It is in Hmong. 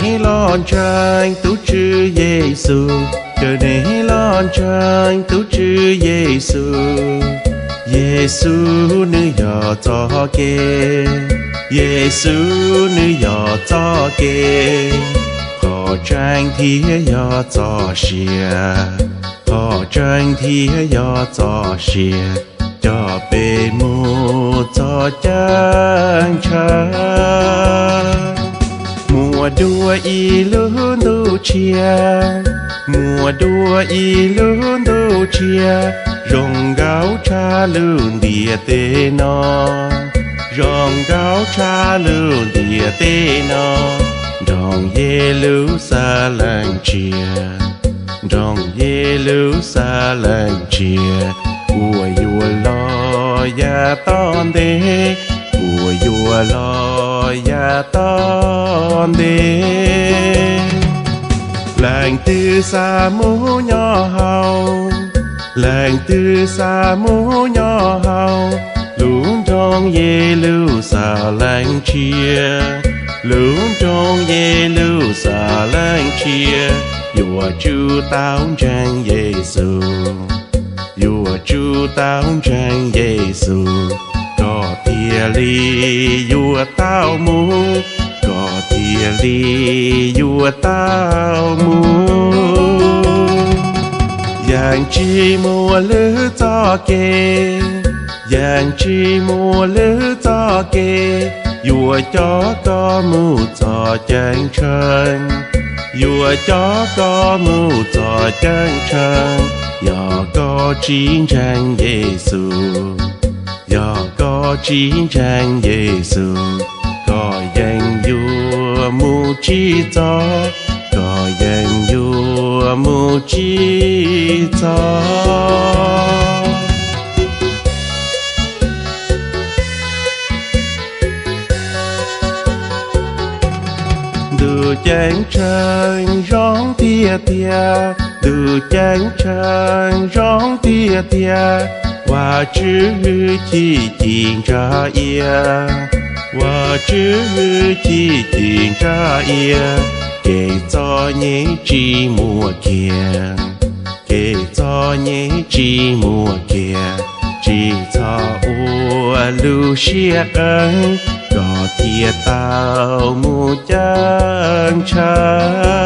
Neb los ntseeg tub Tswv Yexus, caw neb los ntseeg tub Tswv Yexus. Yexus nws yog txoj kev, Yexus nws yog txoj kev, qhov tseeb thiab yog txoj sia, qhov tseeb thiab yog txoj sia, coj peb mus txoj ceeb tsheej. Muaj dua ib lub ntuj tshiab, muaj dua ib lub ntuj tshiab, zoo nkauj tshaj lub ntiaj teb no, zoo nkauj tshaj lub ntiaj teb no. Nroog Yeluxalees tshiab, nroog Yeluxalees tshiab, uas yuav los yav tom ntej, uas yuav los yav tom ntej. Leej twg xav mus nyob haus, leej twg xav mus nyob haus, lub nroog Yeluxalees tshiab, lub nroog Yeluxalees tshiab, yuav tsum tau ntseeg Yexus, yuav tsum tau ntseeg Yexus, koj thiaj li yuav tau mus, koj thiaj li yuav tau mus. Yeej tsis muaj lwm txoj kev, yeej tsis muaj lwm txoj kev, yuav coj koj mus txoj ceeb tsheej, yuav coj koj mus txoj ceeb tsheej. Yog koj tsis ntseeg Yexus, yog koj tsis ntseeg Yexus, koj yeej yuav mus tsis txog, koj yeej yuav mus tsis txog. Ntuj ceeb tsheej zoo tiag tiag, ntuj ceeb tsheej zoo tiag tiag, Vajtswv hwj chim ci ntsa ia, Vajtswv hwj chim ci ntsa ia. Kev txom nyem tsis muaj kiag, kev txom nyem tsis muaj kiag, tsis txhob ua lub siab qeeb, koj thiaj tau mus ceeb tsheej.